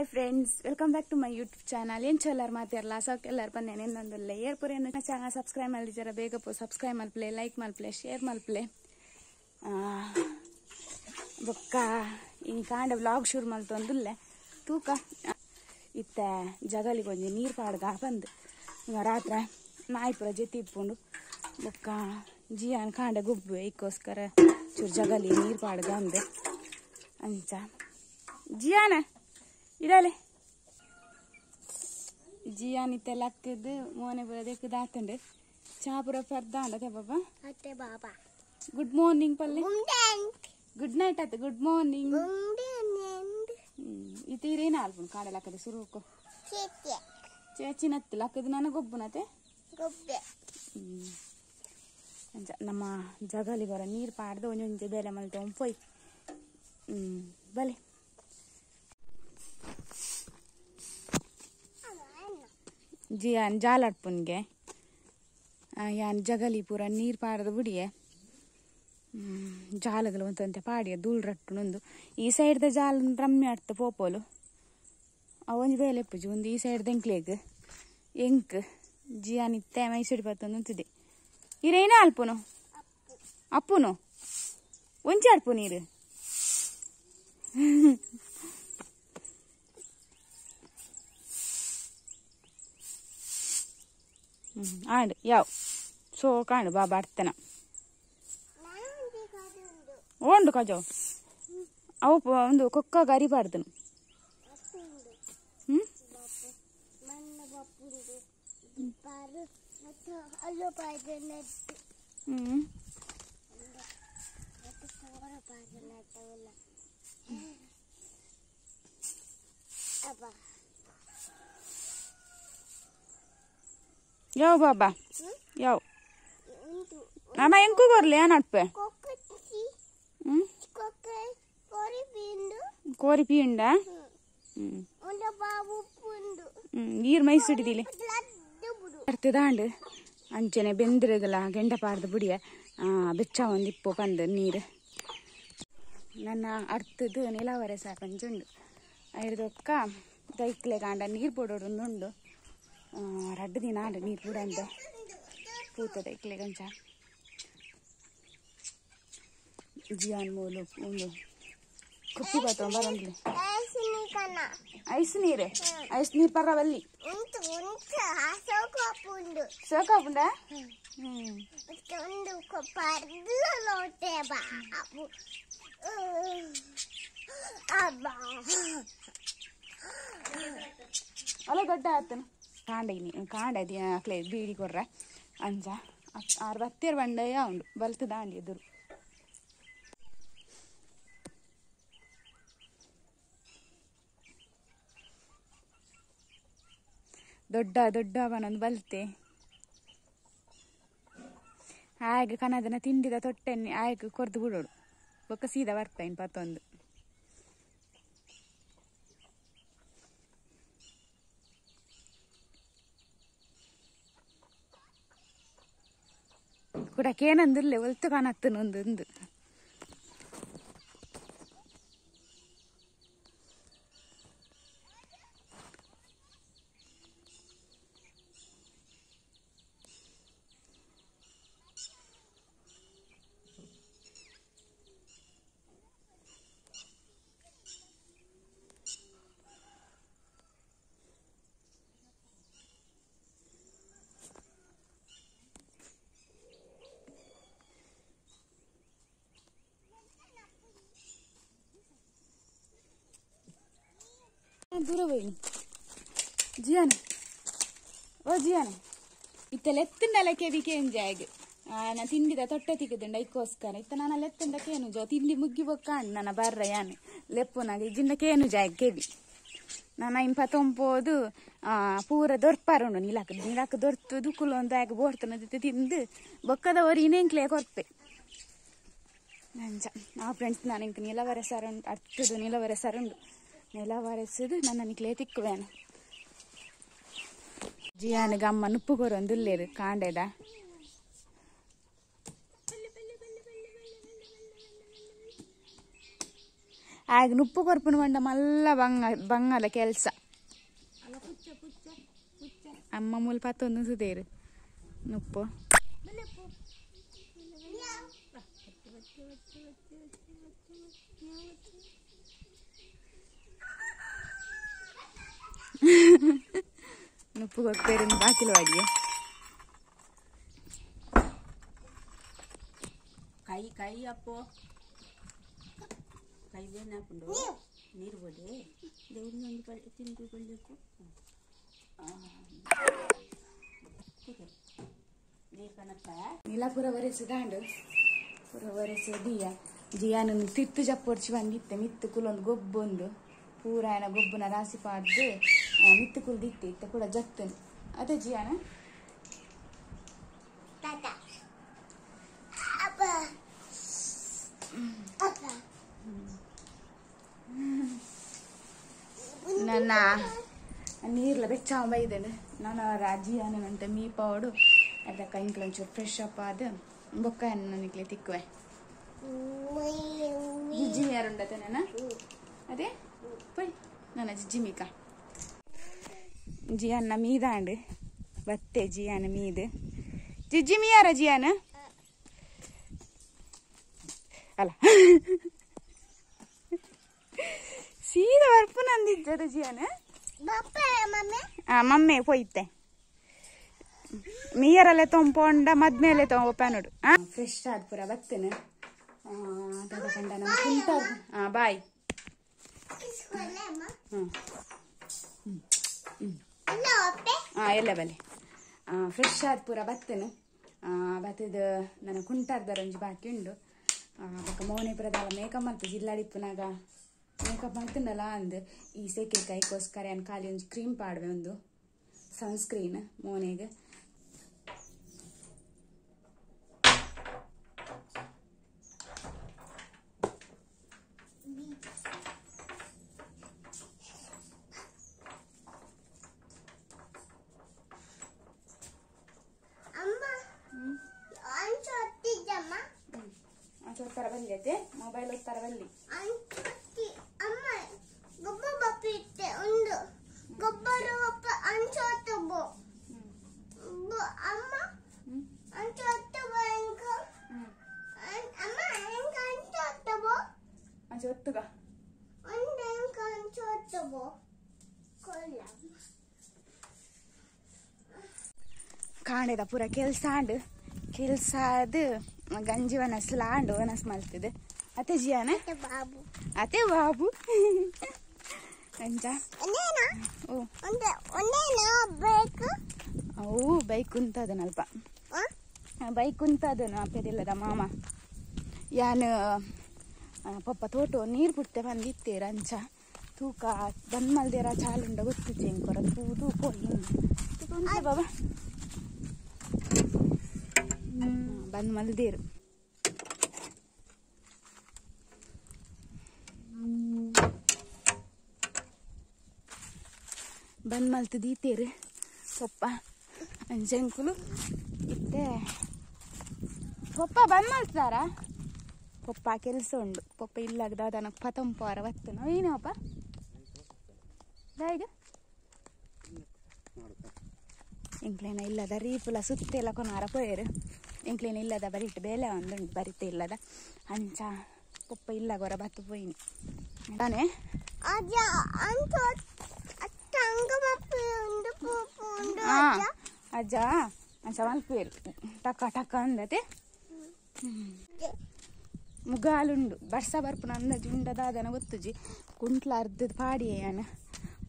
Hi friends, welcome back to my YouTube channel. ಎಂಚೆಲ್ಲರ್ ಮಾತೆರ್ಲ ಸೌಕೆಲ್ಲರ್ ಬಂದೇನೆ ಎಂದೊಂದುಲ್ಲೆ ಏರ್ಪುರ channel subscribe ಮಲ್ದಿಜರ ಬೇಗ ಪೋ subscribe ಮಲ್ಪಲೆ, like ಮಲ್ಪಲೆ, ಶೇರ್ ಮಲ್ಪಲೆ. ಬೊಕ್ಕ ಇನಿ ಕಾಂಡ ವ್ಲಾಗ್ ಶುರು ಮಲ್ತೊಂದುಲ್ಲೆ ತೂಕ ಇತ್ತೆ ಜಗಲಿಗೆ ಒಂಜಿ ನೀರು ಪಾಡ್ಗ ಬಂದು ರಾತ್ರಿ ನಾಯಿಪುರ ಜೊತೆ ಇಪ್ಪುಂಡು. ಬೊಕ್ಕ ಜಿಯಾನ್ ಕಾಂಡ ಗುಬ್ಬು ಐಕ್ಕೋಸ್ಕರ ಚೂರು ಜಗಲಿ ನೀರು ಪಾಡ್ಗ ಅಂದೆ ಅಂಚ ಜಿಯಾನ ಇಡಲೆ ಜಿಯಾನ್ ಇತ್ತೆ ಲಕ್ಕದು ಮೋನೆ ಪೂರ ದೆಕ್ಕದು ಆತಂಡು ಚಾಪುರ ಪರ್ದಾಂಡ ಬಾಬಾ. ಬಾಬಾ ಗುಡ್ ಮಾರ್ನಿಂಗ್ ಪಲ್ಲೆ, ಗುಡ್ ನೈಟ್ ಆತ, ಗುಡ್ ಮಾರ್ನಿಂಗ್. ಇತ್ತೀರೇನು ಆಲ್ಪುಂಡು ಕಾಡೆ ಲಕ್ಕದ ಸುರುಕು ಚೇಚಿನತ್ತು ಲಕ್ಕದು ನನ್ನ ಗೊಬ್ಬುನತೆ ಅಂಚ ನಮ್ಮ ಜಗಲಿ ಬರ ನೀರು ಪಾಡ್ದು ಒಂಜೊಂಜಿ ಬೇಲೆ ಮಲ್ತೆ ಪೋಯ್ ಬಲೆ. ಜಿಯಾನ್ ಜಾಲಾಡ್ಪುನ್ಗೆ ಯಾನ್ ಜಗಲಿ ಪೂರ ನೀರು ಪಾಡ್ದು ಬಿಡಿಯೆ ಜಾಲಗಳು ಒಂತಂತೆ ಪಾಡಿಯ ಧೂಳು ರಟ್ಟುನೊಂದು ಈ ಸೈಡ್ದ ಜಾಲ ರಮ್ಮೆ ಆಡ್ತ ಪೋಪೋಲು ಒಂಜಿ ಬೇಲೆ ಪೂಜಿ ಒಂದು ಈ ಸೈಡ್ದ ಎಂಕ್ಲೇಗ್ ಎಂಕ್ ಜಿಯಾನ್ ಇತ್ತೆ ಮೈಸೂರು ಬತ್ತೊಂದು ಉಂತಿದೆ. ಇರೇನ ಅಲ್ಪುನು ಅಪ್ಪುನು ಒಂಜಿ ಅಡ್ಪು ನೀರು ಆಂಡ್ ಯಾವ ಸೋ ಕಾಂಡು ಬಾಬಾ ಅಡ್ತನ ಓಂಡು ಕಜೋ ಅವು ಒಂದು ಕೊಕ್ಕ ಗರಿ ಪಾಡ್ದನು. ಯಾವ ಬಾಬಾ ಯಾವ ನಮ್ಮ ಎಂಕು ಕೊರ್ಲಿ ಏನ್ ಅಡ್ಪೆ ಕೋರಿ ಪೀಂಡ ನೀರು ಮೈಸೂಡಿದಿಲಿ ಅರ್ಥದಾಂಡು ಅಂಚನೆ ಬೆಂದ್ರಗಲ ಗೆಂಡ ಪಾಡ್ದು ಬುಡಿಯ ಬೆಚ್ಚ ಒಂದು ಇಪ್ಪು ಪಂದು ನೀರು ನನ್ನ ಅರ್ಥದ್ದು ನಿಲವರೆ ಸಾಕಂಚುಂಡು ಐರ್ದೊಕ್ಕ ದೈಕ್ಲೆ ಕಾಂಡ ನೀರು ಪೊಡೋಡು ಉಂಡು ರಡ್ಡು ದಿನ ಆಂಡು ನೀರು ಪುಡಂತ ಪೂತ ದೈಕ್ಲೆ ಗಂಚ ಜಿಯಾನ್ ಮೂಲು ಉಂಡು ಕುಪ್ಪಿ ಬತ್ತೊಂಬ ಬರಂದ್ಲಿ ಐಸ್ ನೀರು ಐಸ್ ನೀರು ಪರವಲ್ಲಿ ಸೋಕಾಪುಂಡ ಅಲ್ಲ ದೊಡ್ಡ ಆತನು ಕಾಂಡ ಕಾಂಡ ಅಕ್ಲೆ ಬೀಡಿ ಕೊರ್ರೆ ಅಂಚ ಆರು ಬತ್ತೇರು ಬಂಡಯ್ಯ ಉಂಡು ಬಲ್ತು ದಾಂಡಿ ಎದುರು. ದೊಡ್ಡ ದೊಡ್ಡ ಅವನೊಂದು ಬಲ್ತೆ ಹಾಗೆ ಕನದನ ತಿಂಡಿದ ತೊಟ್ಟೆನ್ನಿ ಆಯ್ಕೆ ಕೊರ್ದು ಬಿಡೋಡು ಬೊಕ್ಕ ಸೀದಾ ಬರ್ತಾಯಿನ್ ಪತ್ತೊಂದು. ಕುಡಕೇನಂದಿರ್ಲೆ ಒಲ್ತು ಕಾಣತ್ತನೊಂದು ಒಂದು ದೂರ ಹೋಯ್ನಿ ಜಿಯಾನ ಓ ಜಿಯಾನ ಇತ್ತೆಲ್ಲ ಎತ್ತಂಡಲ್ಲ ಕೆವಿ ಕೇಂಜಾಗ್ ನಾ ತಿಂಡಿದ ತೊಟ್ಟೆ ತಿಕ್ಕದುಂಡ ಐಕ್ಕೋಸ್ಕರ ಇತ್ತ ನಾನು ಲೆತ್ತಂಡ ಕೇನು ಜೋ ತಿಂಡಿ ಮುಗ್ಗಿ ಬೊಕ್ಕಾಂಡ್ ನನ್ನ ಬರ್ರ ಯಾನೆ ಲೆಪ್ಪುನಾಗ ಇಜ್ಜಿಂಡ ಕೇನು ಜಾಗ್ ಕೆವಿ ನಾನು ಇಂಪ ತೊಂಪೋದು ಪೂರ ದೊರ್ಪಾರುಂಡು ನೀಲಾಕ ನೀಲಾಕ ದೊರ್ತು ದುಕ್ಕುಲು ಒಂದು ಆಗ ಬೋರ್ತನ ತಿಂದು ಬೊಕ್ಕದ ಒರಿ ಇನ್ನೆಂಕ್ಲೆ ಕೊರ್ಪೆ ನಂಚ. ಆ ಫ್ರೆಂಡ್ಸ್ ನಾನು ಇಂಕ ನಿಲವರೆ ಸರ್ ಉಂಟು ಅರ್ಥದು ನಿಲವರೆ ಸರ್ ಉಂಡು ನೆಲ ಒರೆಸುದು ನನ್ನ ನಿಕ್ಲೆ ತಿಕ್ಕುವೇನು. ಜಿಯಾನಿಗೆ ಅಮ್ಮ ನುಪ್ಪು ಕೊರೊಂದುಲ್ಲೇರು ಕಾಂಡೆದ ಆಗ ನುಪ್ಪು ಕೊರ್ಪುನ ಬಂಡ ಮಲ್ಲ ಬಂಗ ಬಂಗದ ಕೆಲಸ ಅಮ್ಮ ಮೂಲ ಪತ್ತೊಂದು ಸುದೇರು ನುಪ್ಪು ನುಪ್ಪು ಕೊರ್ಪೇರು ಬಾಕಿಲು ಅಡಿಗೆ ಕೈ ಕೈ ಅಪ್ಪೋ ಕೈ ಬೇನಾಕೊಂಡು ನೀರು ಬೋಡಿ ದೇವ್ರನ್ನೊಂದು ಬಳ್ಳಿ ತಿಂದು ಬಳ್ಳಿಕು ನೀರು ಕಣಪ್ಪ ನೀಲ ಪೂರ ಒರೆಸುದಾಂಡು ಪೂರ ಒರೆಸು ದಿಯ ಜಿಯಾನ ತಿತ್ತು ಜಪ್ಪೊಡ್ಚಿ ಬಂದಿತ್ತೆ ಮಿತ್ತು ಕುಲೊಂದು ಗೊಬ್ಬೊಂದು ಪೂರ ಏನ ಗೊಬ್ಬುನ ರಾಸಿ ಪಾಡ್ದು ಮಿತ್ತು ಕುಲ್ದಿತ್ತೆ ಇತ್ತೆ ಕೂಡ ಜತ್ತನು ಅದೇ ಜಿಯಾನ ನನ್ನ ನೀರ್ಲ ಬೆಚ್ಚ ಬೈದನು ನಾನು ರಾಜಿಯಾನಂತೆ ಮೀ ಪಾವಡು ಅದಕ್ಕೆ ಇಂಕ್ಲ ಒಂಚೂರು ಫ್ರೆಶ್ ಅಪ್ ಆದ ಬೊಕ್ಕ ನನಗೆ ತಿಕ್ಕುವೆ ಜಿಜ್ಜಿ ಯಾರುಂಡತೆ ನನ್ನ ಅದೇ ಪೊಯ್ ನನ್ನ ಜಿಜ್ಜಿ ಮೀಕ ಜಿಯಾನ ಮೀದಾಂಡು ಬತ್ತೆ ಜಿಯಾನ ಮೀದು ಜಿಜ್ಜಿ ಮೀಯಾರ ಜಿಯಾನ ಅಲ್ಲ ಸೀದಾ ಬರ್ಪು ನಂದಿದ್ದದ ಜಿಯಾನ ಮಮ್ಮೆ ಪೋಯ್ತೆ ಮೀಯರಲ್ಲೇ ತೊಂಪೊಂಡ ಮದ್ಮೇಲೆ ತೊಂಪನೋಡು ಫ್ರೆಶ್ ಆದ ಪೂರ ಬತ್ತೇನೆ ಕಂಡ ನಮ್ಮ ಕುಂತ ಬಾಯ್ ಎಲ್ಲ ಬಲೆ ಫ್ರೆಶ್ ಆದ ಪೂರ ಬತ್ತೇನೆ ಬತ್ತದ ನನ್ನ ಕುಂಟಾರ್ದರ ಒಂಜಿ ಬಾಕಿ ಉಂಡು ಬೊಕ್ಕ ಮೋನೆ ಪುರದಾಲ ಮೇಕಪ್ ಮಲ್ತು ಜಿಲ್ಲಾಡಿಪ್ಪುನಾಗ ಮೇಕಪ್ ಮಲ್ತುಂಡಲ ಅಂದ್ ಈ ಸೆಕೆ ಕೈಕೋಸ್ಕರ ಏನು ಖಾಲಿ ಒಂಜಿ ಕ್ರೀಮ್ ಪಾಡ್ವೆ ಒಂದು ಸನ್ಸ್ಕ್ರೀನ್ ಮೋನೆಗೆ ಒತ್ತರ ಬಲ್ಲಿ ಅದೇ ಮೊಬೈಲ್ ಒತ್ತರ ಬಲ್ಲಿ ಒತ್ತುಗ ಕಾಣೆದ ಪೂರ ಕೆಲಸ ಆಂಡು ಕೆಲಸ ಅದು ಗಂಜಿ ವನಸ್ಲ ಆಂಡು ವನಸ್ ಮಲ್ತಿದೆ ಅತೆ ಜಿಯಾನ ಬಾಬು ಅತೆ ಬಾಬು ಅಂಚ ಓ ಅವು ಬೈಕ್ ಉಂತದನಲ್ಪ ಬೈಕ್ ಉಂತದನು ಅಪ್ಪದಿಲ್ಲದ ಮಾಮ ಯಾನು ಪಪ್ಪ ತೋಟೋ ನೀರು ಬಿಡ್ತೆ ಬಂದಿತ್ತೇರ ಅಂಚ ತೂಕ ಬಂದ್ ಮಲ್ದೇರ ಚಾಲುಂಡ ಗೊತ್ತು ಚೆಂಕೊರ ತೂ ತೂಕೋ ಬಾಬಾ ಬಂದ್ ಮಲ್ದೇರು ಬಂದ್ ಮಲ್ತು ದೀತೇರು ಪಪ್ಪ ಅಂಜಂಕುಲು ಇತ್ತೆ ಪಪ್ಪ ಬಂದ್ ಮಲ್ತಾರ ಪಪ್ಪ ಕೆಲಸ ಉಂಡು ಪಪ್ಪ ಇಲ್ಲಾಗದ ಅದನ್ನ ಪತಂಪಾರ ಬತ್ತು ನಾವು ಏನಪ್ಪ ಈಗ ಎಂಕ್ಲೇನ ಇಲ್ಲದ ರೀಪುಲ ಸುತ್ತೆಲ್ಲ ಕೊನಾರ ಪೋಯರು ಎಂಕ್ಲೇನ ಇಲ್ಲದ ಬರಿಟ್ಟು ಬೇಲೆ ಒಂದುಂಟು ಬರಿತೆ ಇಲ್ಲದ ಅಂಚ ಪಪ್ಪ ಇಲ್ಲ ಗೊರ ಬತ್ತು ಪೋಯಿನಿ ತಾನೇ ಅಜ್ಜ ಅಂಚ ಮಲ್ಪೇರು ಟಕ ಟಕ ಅಂದತೆ ಮುಗಾಲುಂಡು ಬರ್ಸ ಬರ್ಪುನ ಅಂದಾಜು ಉಂಡದಾದನ ಗೊತ್ತುಜಿ ಕುಂಟ್ಲ ಅರ್ಧದ ಪಾಡಿಯೇನ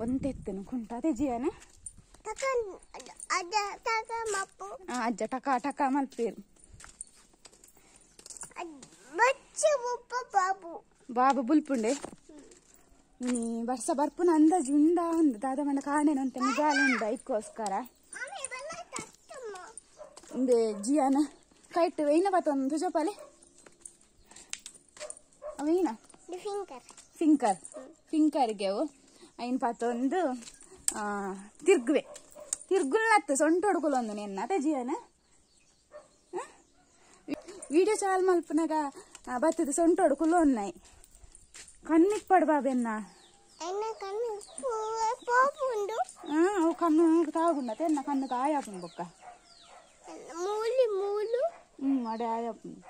ಒಂತೆತ್ತನು ಕುಂಟ ಅದೇ ಜಿಯಾನ ಅಜ್ಜ ಟಕ ಟಕ ಮಲ್ಪೇರು ಬಾಬು ಬುಲ್ಪುಂಡೆ ನೀ ಬರ್ಸ ಬರ್ಪುನ ಅಂದಾಜು ಉಂಡ ಅಂದ ದಾದ ಮಂಡ ಕಾಣೇನಂತೆ ಮುಗಾಲುಂಡ ಐಕ್ಕೋಸ್ಕರ ಇಂದೆ ಜಿಯಾನ ಕೈಟ್ ವೇಯ್ನ ಬತ್ತೊಂದು ಜೋಪಾಲಿ ಅವೇನ ಫಿಂಕರ್ ಫಿಂಕರ್ಗೆ ಅವು ಐನ್ ಪಾತೊಂದು ತಿರ್ಗುವೆ ತಿರ್ಗುಲ್ನತ್ತು ಸೊಂಟ ಹೊಡ್ಕೊಲೊಂದು ನಿನ್ನ ಅದೇ ಜಿಯಾನ ವಿಡಿಯೋ ಚಾಲ್ ಮಲ್ಪನಾಗ ಬತ್ತದ ಸೊಂಟ ಹೊಡ್ಕೊಲು ಒನ್ನಾಯಿ ಕಣ್ಣಿಪ್ಪಡು ಬಾಬೆನ್ನ ಅವು ಕಣ್ಣು ತಾಗುಂಡ ತೆನ್ನ ಕಣ್ಣು ಕಾಯಾಪುಂಡು ಬೊಕ್ಕ ಮೂಲಿ ಮೂಲು ಅಡೆ ಆಯಾಪುಂಡು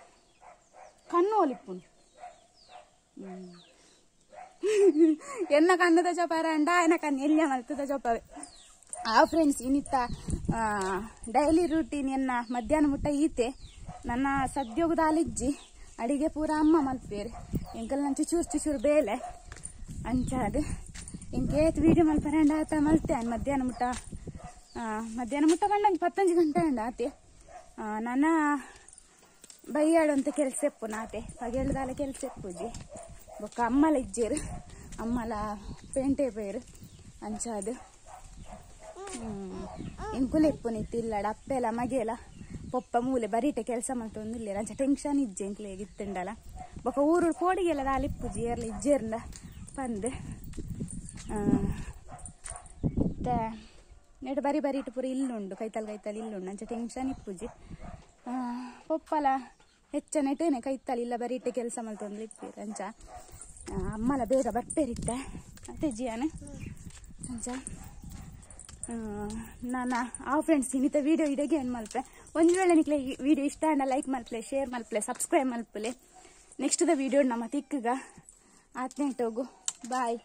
ಕಣ್ಣು ಒಲಿಪ್ಪುಂಡು ಎನ್ನ ಕಣ್ಣು ತಜಪಾರ ಅಂಡ ಎನ್ನ ಕಣ್ಣು ಎಲ್ಲಿಯ ಮಲ್ತು ತಜಪವೆ ಆ ಫ್ರೆಂಡ್ಸ್ ಇನ್ನಿತ್ತ ಡೈಲಿ ರೂಟೀನ್ ಎನ್ನ ಮಧ್ಯಾಹ್ನ ಮುಟ್ಟ ಈತೆ ನನ್ನ ಸದ್ಯೋಗದ ಅಲಿಜ್ಜಿ ಅಡಿಗೆ ಪೂರ ಅಮ್ಮ ಮಲ್ಪೇರು ಎಂಕಲ್ ನಂಚು ಚೂರು ಚೂರು ಬೇಲೆ ಅಂಚಾದು ಇಂಕೇತ್ ವೀಡಿಯೋ ಮಲ್ಪರಂಡ ಆತ ಮಲ್ತೆ ಮಧ್ಯಾಹ್ನ ಮುಟ್ಟ ಮಧ್ಯಾಹ್ನ ಮುಟ್ಟ ಕಂಡ ಪತ್ತಂಜು ಗಂಟೆ ಅಂಡ ಆತೆ ನನ್ನ ಬೈಯಾಡಂತ ಕೆಲಸ ಎಪ್ಪು ನಾತೆ ಪಗೆಳ್ದಾಲ ಕೆಲಸ ಎಪ್ಪುಜಿ ಬೊಕ್ಕ ಅಮ್ಮಲ ಇಜ್ಜೇರು ಅಮ್ಮಲ ಪೇಂಟೆ ಪೇರು ಅಂಚಾದು ಎಂಕುಲ ಎಪ್ಪು ನಿತ್ತಿಲ್ಲಡ ಅಪ್ಪೆಲ ಮಗೆಲ ಪೊಪ್ಪ ಮೂಲೆ ಬರೀಟೆ ಕೆಲಸ ಮಲ್ತೊಂದು ಅಂಚ ಟೆನ್ಷನ್ ಇಜ್ಜೆ ಎಂಕ್ಲೆ ಇತ್ತುಂಡಲ ಬೊಕ್ಕ ಊರು ಕೋಡಿಗೆಲ್ಲ ದಾಲಿಪ್ಪುಜಿ ಏರ್ಲ ಇಜ್ಜೇರ್ಂಡ ಪಂದ್ ಮತ್ತೆ ನೆಟ್ ಬರಿ ಬರೀಟು ಪೂರ ಇಲ್ಲುಂಡು ಕೈತಲ್ ಕೈತಲ್ ಇಲ್ಲುಂಡು ಅಂಚ ಟೆನ್ಷನ್ ಇಪ್ಪುಜಿ ಪೊಪ್ಪಲ ಹೆಚ್ಚ ನೆಟೇನೆ ಕೈತಲ್ ಇಲ್ಲ ಬರೀಟೆ ಕೆಲಸ ಮಲ್ತೊಂದು ಇಪ್ಪೀರು ಅಂಚ ಅಮ್ಮಲ ಬೇಗ ಬರ್ಪೇರಿತ್ತೆ ಅತ್ತೆ ಜಿಯಾನ ಅಂಚ ನಾನು ಆ ಫ್ರೆಂಡ್ಸ್ ಇನ್ನಿತ ವೀಡಿಯೋ ಇಡಗೆ ಏನು ಮಲ್ಪೆ ಒಂದು ವೇಳೆ ನಿಕ್ಲೆ ಈ ವಿಡಿಯೋ ಇಷ್ಟ ಅಂಡ ಲೈಕ್ ಮಲ್ಪಲೆ ಶೇರ್ ಮಲ್ಪಲೆ ಸಬ್ಸ್ಕ್ರೈಬ್ ಮಲ್ಪಲೆ ನೆಕ್ಸ್ಟ್ the video ನಮ್ಮ ತಿಕ್ಕಗ ಆತ್ನೇಟೋಗು ಬಾಯ್.